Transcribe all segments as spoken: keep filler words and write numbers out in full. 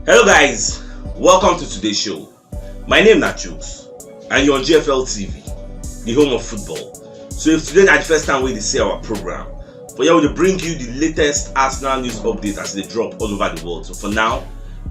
Hello guys, welcome to today's show. My name na Chooks and you're on G F L T V, the home of football. So if today na the first time wey you dey see our program, for here we dey bring you the latest Arsenal news update as e dey drop all over the world. So for now,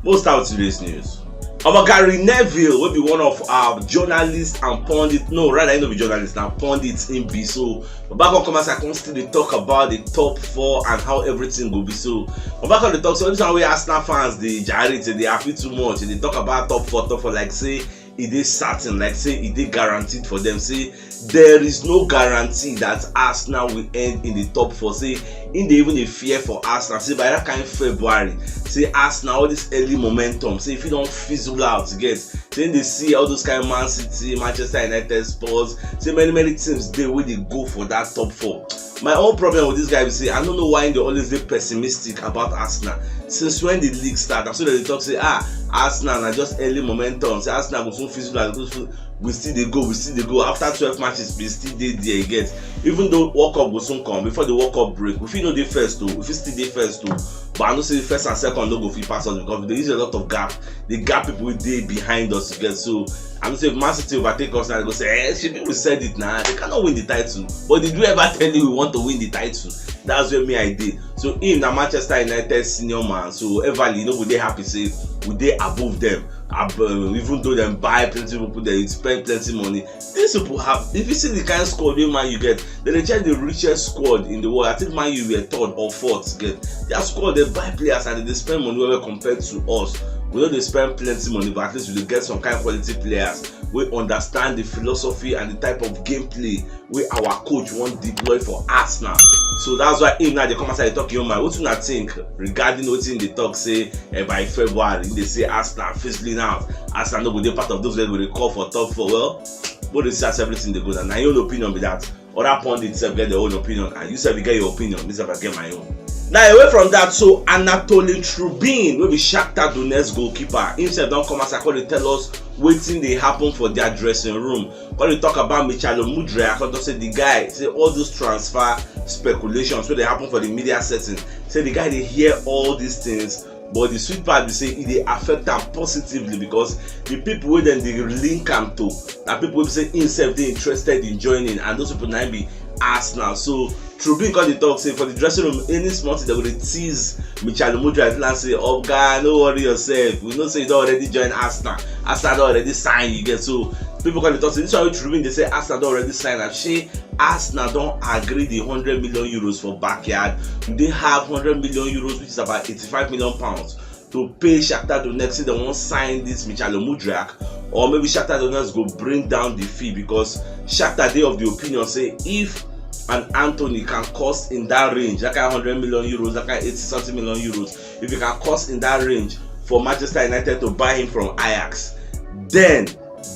we'll start with today's news. Omo, Gary Neville, wey be one of our journalists and pundit, no, rather, he no be journalist, na pundit he be. So Baba come come as I come still dey talk about the top four and how everything go be. So Baba come dey talk, so this one wey Arsenal fans dey gyrate, dey happy too much, dey talk about top four, top four, like say e dey certain, like say e dey guaranteed for them. Say there is no guarantee that Arsenal will end in the top four. Say he dey even dey fear for Arsenal. Say by that kind February, say Arsenal, all this early momentum, say if e don fizzle out, you get, say he dey see all those kind Man City, Manchester United, Spurs, say many many teams dey wey dey go for that top four. My own problem with this guy be say I no know why he dey always dey pessimistic about Arsenal. Since when the league start, na so dem dey talk say, ah, Arsenal na just early momentum. Say Arsenal go soon fizzle out, go soon, we still dey go, we still dey go. After twelve matches, we still dey there, you get. Even though World Cup go soon come, before the World Cup break, we fit no dey first o, we fit still dey first o. But I know say first and second no go fit pass us because we dey use a lot of gap. The gap people wey dey behind us, you get. So I know say if Man City overtake us now, they go say, eh, shebi we said it now. They cannot win the title. But did we ever tell you we want to win the title? That's where me I dey. So him na Manchester United senior man. So Everly no go dey happy say we dey above them. Ab- uh, even though dem buy plenty people, they spend plenty money. These people have, if you see the kind squad wey Man U get, they dey check the richest squad in the world. I think Man U were third or fourth. Get their squad, they buy players and they spend money well compared to us. We no dey spend plenty money, but at least we dey get some kind quality players wey understand the philosophy and the type of gameplay wey our coach wan deploy for Arsenal. So that's why him now dey come outside dey talk him own mind. Wetin una think regarding wetin dey talk say, eh, by February, he dey say Arsenal fizzling out, Arsenal no go dey part of those wey go dey call for top four? Well, we dey see as everything dey go down. Na your own opinion be that. Other pundits sef get their own opinion, and you sef you get your opinion. Me sef I get my own. Now away from that, so Anatoly Trubin, wey be Shakhtar Donetsk goalkeeper, himself don come as I call dey tell us wetin dey happen for their dressing room. Come dey talk about Michalo Mudryk, come talk say the guy, say all those transfer speculations wey dey happen for the media setting, say the guy dey hear all these things, but the sweet part be say e dey affect am positively because the people wey dem dey link am to na people wey be say himself dey interested in joining, and those people na im be Arsenal. So Trubin come dey talk say for the dressing room, any small thing dem go dey tease Michalo Mudryk and say, "Oga, no worry yourself. We know say you don already join Arsenal. Arsenal don already sign you, get." So people come dey talk say this one wey Trubin dey say Arsenal don already sign am. Shey Arsenal don agree the hundred million euros for backyard? Do they have hundred million euros, which is about eighty-five million pounds, to pay Shakhtar Donetsk if dem wan sign this Michalo Mudryk, or maybe Shakhtar Donetsk go bring down the fee because Shakhtar dey of the opinion say if an Antony can cost in that range, that kind hundred million euros, that kind eighty something million euros, if he can cost in that range for Manchester United to buy him from Ajax, then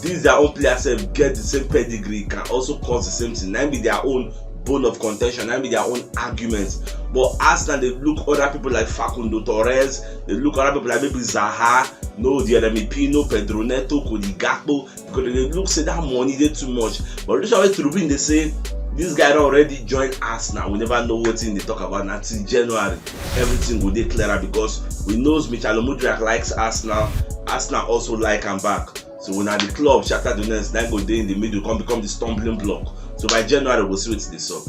these their own players sef get the same pedigree, can also cause the same thing. Na im be their own bone of contention, na im be their own argument. But Arsenal dey look other people like Facundo Torres, dey look other people like maybe Zaha, no, Jeremy Pino, Pedro Neto, Cody Gakpo, because they dey look say that money dey too much. But this one wey Trubin dey say, this guy don already join Arsenal. We never know wetin dey talk about na till January. Everything go dey clearer because we know Michalo Mudryk likes Arsenal. Arsenal also like am back. So una the club, Shakhtar Donetsk, na go dey in the middle, come become the stumbling block. So by January, we'll see wetin dey sup.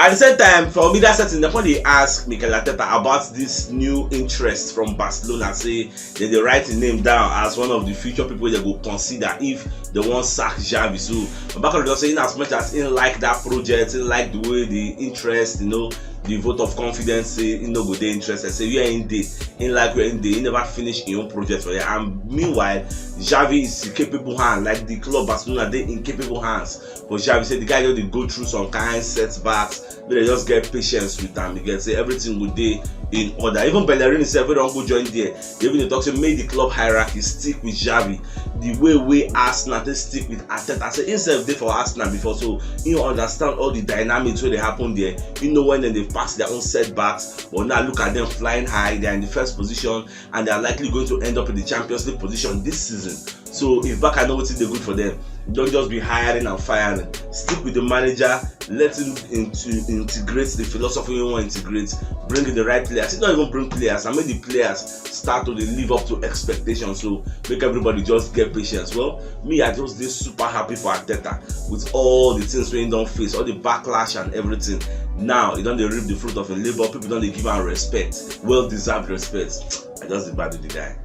At the same time, for media setting, dem come dey ask Mikel Arteta about this new interest from Barcelona. Say dem dey write him name down as one of the future people wey dem go consider if dem wan sack Xavi. So Baba come dey talk say, in as much as he like that project, he like the way the interest, you know, the vote of confidence, say he no go dey interested. Say where he dey, he like where he dey. He never finish him own project for here. And meanwhile, Xavi is in capable hand. Like the club Barcelona dey in capable hands. But Xavi say the guy just dey go through some kind setbacks. Make dem just get patience with am. You get say everything go dey in order. Even Bellerin himself, wey don go join there, they even dey talk say make the club hierarchy stick with Xavi the way wey Arsenal take stick with Arteta. Say himself dey for Arsenal before, so he understand all the dynamics wey dey happen there. He know when dem dey pass their own setbacks, but now look at them flying high. They are in the first position and they are likely going to end up in the Champions League position this season. So if Barca know wetin dey good for them, don't just be hiring and firing. Stick with the manager, let him into integrate the philosophy you want to integrate, bring in the right players. He don't even bring players, and make the players start to dey live up to expectations. So make everybody just get patience. Well, me, I just dey super happy for Arteta with all the things wey he don face, all the backlash and everything. Now he don dey reap the fruit of him labour. People don dey give am respect, well deserved respect. I just dey gbadu the guy.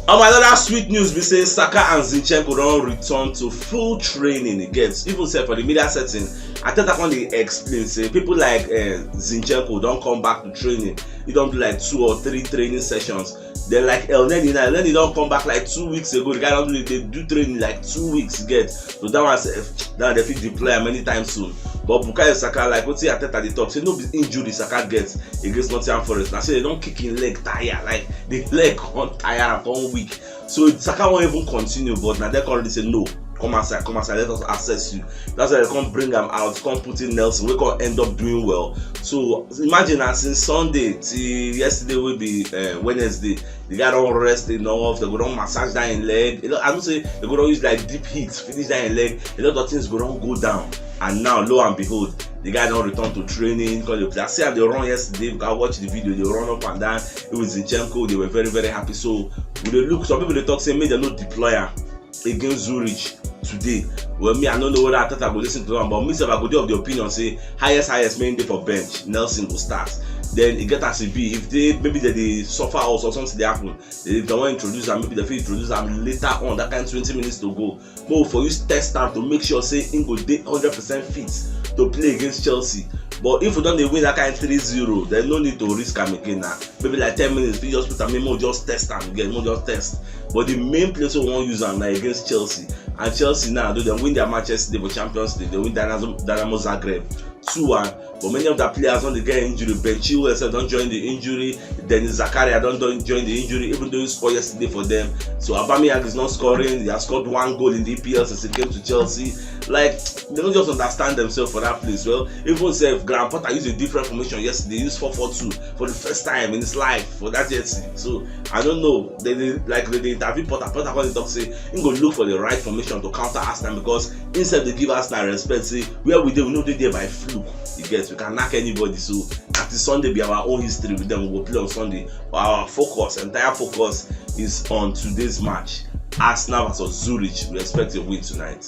Um, another sweet news be say Saka and Zinchenko don return to full training again. Even sef for the media setting, Arteta come dey explain say people like uh, Zinchenko don come back to training. He don do like two or three training sessions. Then like Elneny now, Elneny don come back like two weeks ago. The guy don do dey do training like two weeks get. So that one sef, that one dem fit deploy am anytime soon. But Bukayo Saka, like wetin Arteta dey talk, say no be injury Saka get against Nottingham Forest. Na say dem don kick him leg tire, like the leg come tire am, come weak. So Saka won't even continue, but na dem come really say no, come outside, come outside, let us assess you. That's why dem come bring am out, come put in Nelson, wey come end up doing well. So imagine na since Sunday till yesterday wey be uh, Wednesday, the guy don rest enough. Dem go don massage that him leg. You know, I know say dem go don use like deep heat finish that him leg. A lot of things go don go down, and now lo and behold, the guy don return to training. Come dey play. I see how dem run yesterday. I watch the video. Dem run up and down. It was Zinchenko. Dem were very, very happy. So we dey look. Some people dey talk say make dem no deploy am against Zurich today. Well, me, I no know whether Arteta go listen to am, but me sef, I go dey of the opinion say highest, highest, make him dey for bench, Nelson go start. Then e get as e be. If they, maybe dem dey suffer or something dey happen, if dem wan introduce am, maybe dem fit introduce am later on, that kind twenty minutes to go. But for you test am to make sure say him go dey hundred percent fit to play against Chelsea. But if we don dey win that kind three zero, then no need to risk am again na. Maybe like ten minutes, we just put am in, make we just test am again, make we just test. But the main place we wan use am na against Chelsea. And Chelsea now, though dem win their match yesterday for Champions League, dem win Dynamo, Dynamo Zagreb two one. But many of their players don dey get injury. Ben Chilwell sef don join the injury. Denis Zakaria don don join the injury, even though he score yesterday for them. So Aubameyang is not scoring. He has scored one goal in the E P L since he came to Chelsea. Like, dem no just understand themselves for that place. Well, even sef, Graham Potter use a different formation yesterday. He use four four two for the first time in his life for that jersey. So I don't know. Dem dey, like, dem dey interview Potter. Potter come dey talk say he go look for the right formation to counter Arsenal, because him sef dey give Arsenal respect. Say where we dey, we no dey there by fluke. You get, we can knack anybody. So at the Sunday be our own history with them. We go play on Sunday. But our focus, entire focus, is on today's match. Arsenal versus Zurich. We expect a win tonight.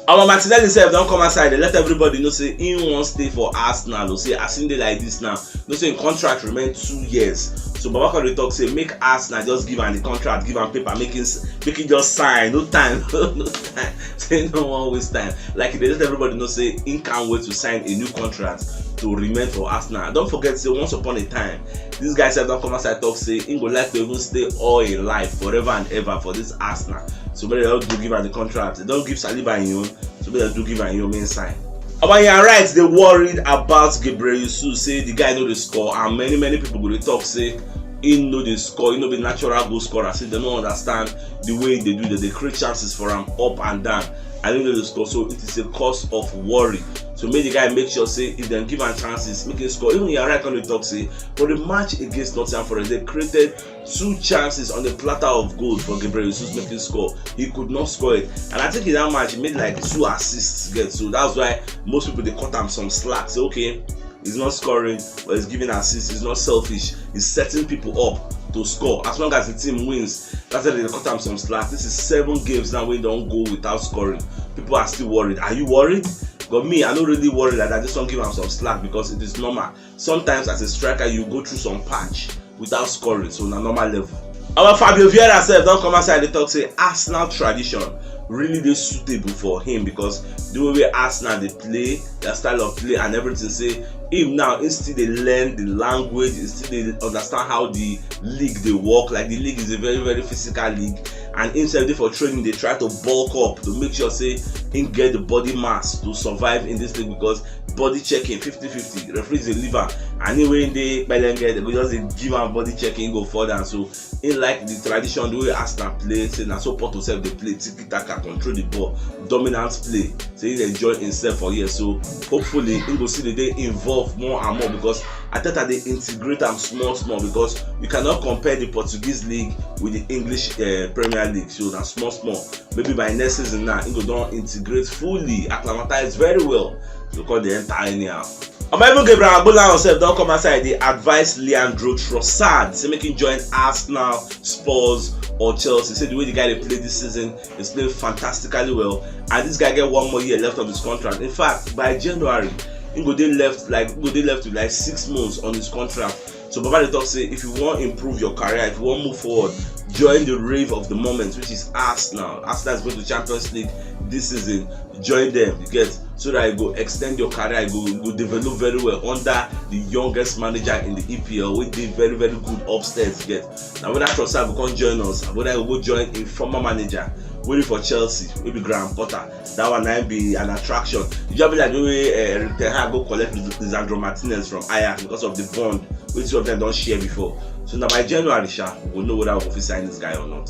Our Martinelli sef don come outside. Dem let everybody know say he wan stay for Arsenal. Say as him dey like this now, know say him contract remain two years. So Baba come dey talk say make Arsenal just give am the contract, give am paper, make him s- make him just sign. No time, no time. Say no wan waste time. Like, dem let everybody know say he can't wait to sign a new contract to remain for Arsenal. Don't forget say once upon a time, this guy sef don come outside talk say he go like to even stay all him life, forever and ever, for this Arsenal. So make dem do give am the contract. Dem don give Saliba him own. So make dem do give am him own, make him sign. Omo, you are right. Dem worried about Gabriel Yusuf. Say the guy no dey score, and many, many people go dey talk say he no dey score. He no be natural goal scorer. Say dem no understand the way dem dey do. Dem dey create chances for am up and down. And he no dey score. So it is a cause of worry. So make the guy make sure say if dem give am chances, make him score. Even Yara come dey talk say for the match against Nottingham Forest, dem created two chances on the platter of gold for Gabriel Jesus, make him score. He could not score it. And I think in that match, he made like two assists. Get, so that's why most people dey cut am some slack. Say, okay, he's not scoring, but he's giving assists. He's not selfish. He's setting people up to score. As long as the team wins, that's why dem dey cut am some slack. This is seven games now wey he don go without scoring. People are still worried. Are you worried? But me, I no really worry like that. Just wan give am some slack because it is normal. Sometimes as a striker, you go through some patch without scoring, so na normal level. Our Fabio Vieira sef don come outside dey talk say Arsenal tradition really dey suitable for him, because the way wey Arsenal dey play, their style of play and everything, say him now, he still dey learn the language, he still dey understand how the league dey work. Like, the league is a very, very physical league, and himself dey for training, dey try to bulk up to make sure say him get the body mass to survive in this league, because body checking fifty fifty, referees dey leave am. And him wey dey pelenge, dem go just dey give am body checking, go fall down. So he like the tradition, the way Arsenal play. Say na so Porto sef dey play, tiki taka, control the ball, dominant play. Say he enjoy himself for here. So hopefully he go still dey involved more and more, because Arteta dey integrate am small small, because you cannot compare the Portuguese league with the English uh, Premier League. So na small small. Maybe by next season now, he go don integrate fully, acclimatize very well. You call the enter anyhow. Omo, even Gabriel Agbonlahor sef don come outside dey advise Leandro Trossard, say make him join Arsenal, Spurs or Chelsea. Say the way the guy dey play this season, is playing fantastically well, and this guy get one more year left of his contract. In fact, by January, he go dey left like he go dey left with like six months on his contract. So Baba dey talk say if you wan improve your career, if you wan move forward, join the rave of the moment, which is Arsenal. Arsenal is going to Champions League this season. Join them, you get, so that you go extend your career, you go, you go develop very well under the youngest manager in the E P L, wey dey very very good upstairs, you get. Na whether Trossard go come join us, na whether he go join a former manager wey dey for Chelsea, wey be Graham Potter. That one na be an attraction. E just be like the way uh, Eric Ten Hag go collect Lisandro Martinez from Ajax because of the bond wey two of them don share before. So na by January sha, we go know whether we go fit sign this guy or not.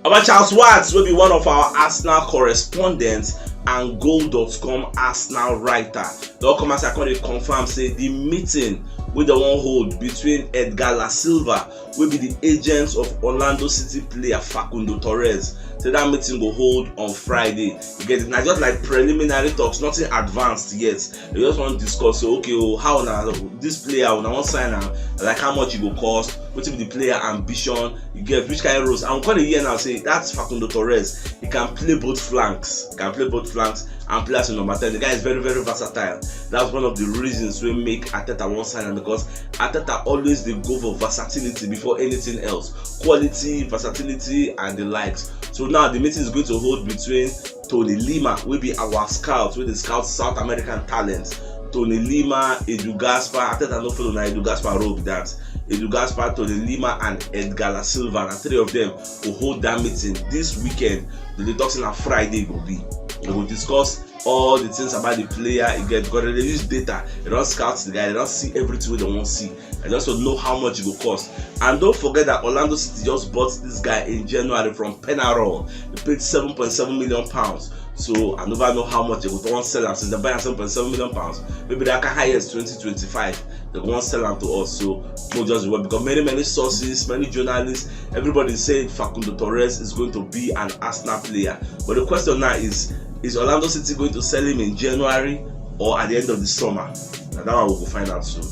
Omo, Charles Watts, wey be one of our Arsenal correspondents and goal dot com Arsenal writer, don come outside come dey confirm say the meeting wey dem wan hold between Edgar La Silva, wey be the agent of Orlando City player Facundo Torres, say that meeting go hold on Friday. You get it? Na just like preliminary talks, nothing advanced yet. They just wan discuss, so okay, oh, how na this player, una wan sign am, like how much e go cost, wetin be the player ambition, you get, which kind of roles. And we come dey hear now say that's Facundo Torres. He can play both flanks, he can play both flanks and play as a number ten. The guy is very very versatile. That's one of the reasons wey make Arteta wan sign am, because Arteta always dey go for versatility before anything else. Quality, versatility and the likes. So now the meeting is going to hold between Tony Lima, wey be our scout, wey dey scout South American talents. Tony Lima, Edu Gaspar, Arteta no follow na Edu Gaspar role be that. Edu Gaspar, Tony Lima and Edgar La Silva, na three of them go hold that meeting this weekend. They dey talk say na Friday go be. They go discuss all the things about the player, you get, because they dey use data, they don scout the guy, they don see everything wey they wan see, and also know how much e go cost. And don't forget that Orlando City just bought this guy in January from Penarol. They paid seven point seven million pounds. So I never know how much they go wan sell am since they buy am seven point seven million pounds. Maybe that can highest twenty twenty-five. They go wan sell am to us. So no just work, because many many sources, many journalists, everybody is saying Facundo Torres is going to be an Arsenal player. But the question now is, is Orlando City going to sell him in January or at the end of the summer? Na that one we go find out soon.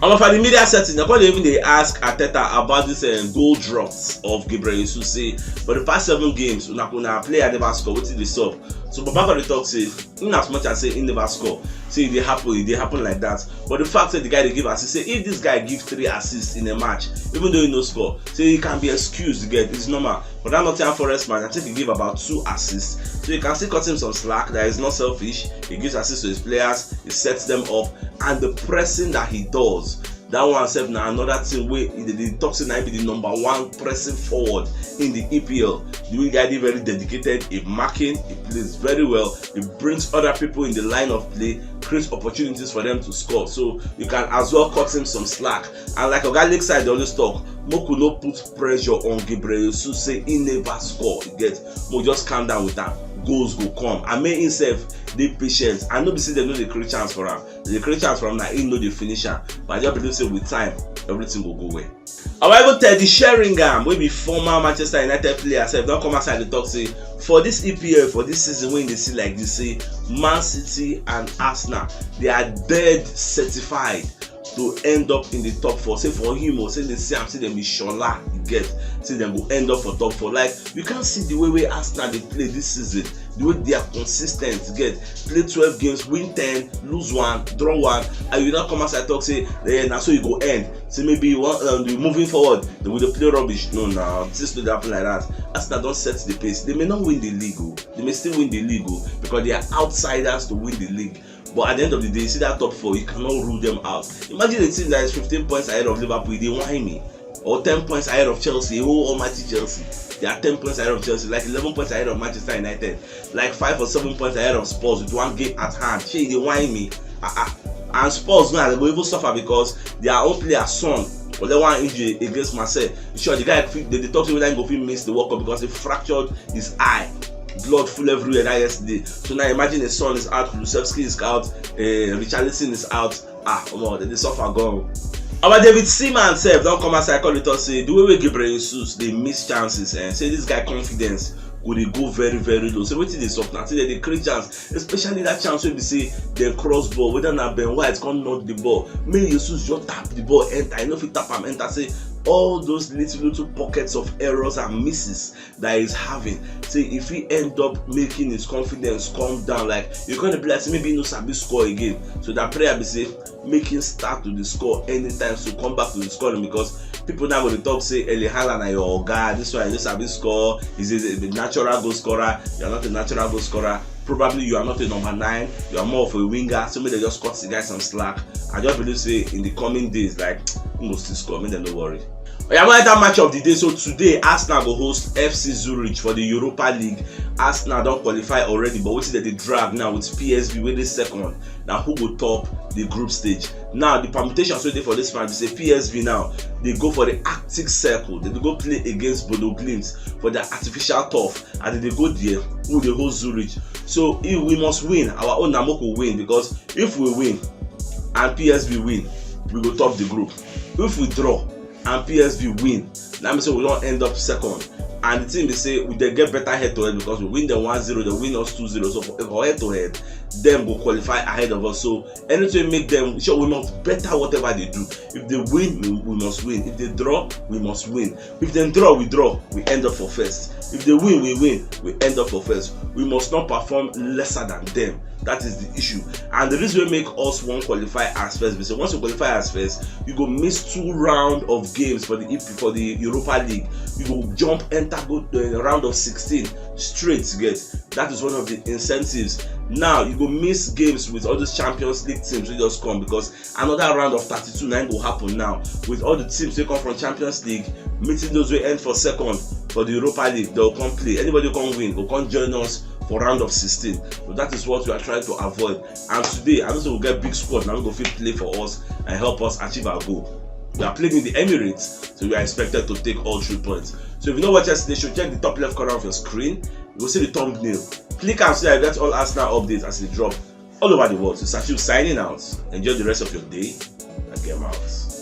Omo, for the media setting, they come dey even dey ask Arteta about this uh, goal drops of Gabriel Jesus. Say for the past seven games, una una player never score. Wetin dey sup? So Baba come dey talk say, in as much as say he never score, say e dey happen, e dey happen like that. But the fact say the guy dey give assist, say if this guy give three assists in a match, even though he no score, say he can be excused, you get, it's normal. But that Nottingham Forest match, I think he give about two assists. So you can still cut him some slack. That is not selfish. He gives assists to his players, he sets them up, and the pressing that he does, that one sef na another thing wey e dey dey talk say na him be the number one pressing forward in the E P L. The way guy dey very dedicated, he marking, he plays very well, he brings other people in the line of play, creates opportunities for them to score. So you can as well cut him some slack. And like Oga Lakeside dey always talk, make we no put pressure on Gabriel Jesus say he never score. You get, make we just calm down with am. Goals go come. And make himself dey patient. And no be say dem no dey create chance for am. Dem dey create chance for am, na him no dey finish am. But I just believe say with time, everything go go well. However, Teddy Sheringham, wey be former Manchester United player, sef don come outside dey talk say for this E P L, for this season wey dey see like this, say Man City and Arsenal, they are dead certified to end up in the top four. Say for him, oh, say they see am, say dem be shola, you get, say dem go end up for top four. Like, you can't see the way wey Arsenal dey play this season, the way they are consistent, you get, play twelve games, win ten, lose one, draw one, and you now come outside talk say, eh, na so e go end. Say maybe you want um, the moving forward, they will dey play rubbish. No, now things no dey happen like that. Arsenal don set the pace. They may not win the league, oh, they may still win the league, oh, because they are outsiders to win the league. But at the end of the day, you see that top four, you cannot rule them out. Imagine a team that is fifteen points ahead of Liverpool, they whine me. Or ten points ahead of Chelsea, oh almighty Chelsea. They are ten points ahead of Chelsea, like eleven points ahead of Manchester United, like five or seven points ahead of Spurs with one game at hand. Shey, they whine me. Uh-uh. And Spurs now, they go even suffer because their own player, Son, collect one injury against Marseille. Sure, the guy fit, they, they talk say whether he go fit miss the World Cup because he fractured his eye. Blood full everywhere that yesterday. So now imagine a Son is out, Kulusevski is out, uh, Richarlison is out. Ah, omo, dem dey suffer gan. Our David Seaman sef don come outside come dey talk say the way wey Gabriel Jesus dey miss chances, eh, say this guy confidence go dey go very, very low. So wetin dey sup na? Say dem dey create chance, especially that chance wey be say dem cross ball, whether na Ben White come knock the ball, make Jesus just tap the ball enter, e no fit tap am enter. Say all those little, little pockets of errors and misses that he's having, say if he end up making his confidence come down, like, you gonna be like say maybe he no sabi score again. So that prayer be say make him start to dey score anytime, so come back to the scoring, because people now go dey talk say Erling Haaland na your oga, this one you no sabi score, is a natural goal scorer. You are not a natural goal scorer. Probably you are not a number nine, you are more of a winger. So make dem just cut the guy some slack. I just believe say in the coming days, like, he go still score, make dem no worry. Oya, we enter match of the day. So today, Arsenal go host F C Zurich for the Europa League. Arsenal don qualify already, but wetin dem dey drag now with P S V wey dey second, na who go top the group stage. Now, the permutations wey dey for this match be say P S V now dey go for the Arctic Circle. Dem dey go play against Bodo Glimt for their artificial turf. As dem dey go there, who dey host Zurich? So if we must win, our own na make we win, because if we win and P S V win, we go top the group. If we draw and P S V win, that means say we don end up second. And the thing be say we dey get better head to head, because we win dem one zero, dem win us two zero. So for, for head to head, dem go qualify ahead of us. So anything make dem sure, we must better whatever they do. If they win, we, we must win. If they draw, we must win. If dem draw, we draw, we end up for first. If they win, we win, we end up for first. We must not perform lesser than them. That is the issue. And the reason wey make us wan qualify as first be say once you qualify as first, you go miss two round of games for the E P, for the Europa League. You go jump enter go the round of sixteen straight. You get? That is one of the incentives. Now you go miss games with all those Champions League teams wey just come, because another round of thirty-two na im go happen now, with all the teams wey come from Champions League meeting those wey end for second for the Europa League. Dem go come play. Anybody wey come win go come join us for round of sixteen. So that is what we are trying to avoid. And today, I know say we get big squad, na we go fit play for us and help us achieve our goal. We are playing in the Emirates, so we are expected to take all three points. So if you no watch yesterday show, check the top left corner of your screen. You go see the thumbnail. Click am so that you get all Arsenal updates as e drop all over the world. So Sachiu signing out. Enjoy the rest of your day and game out.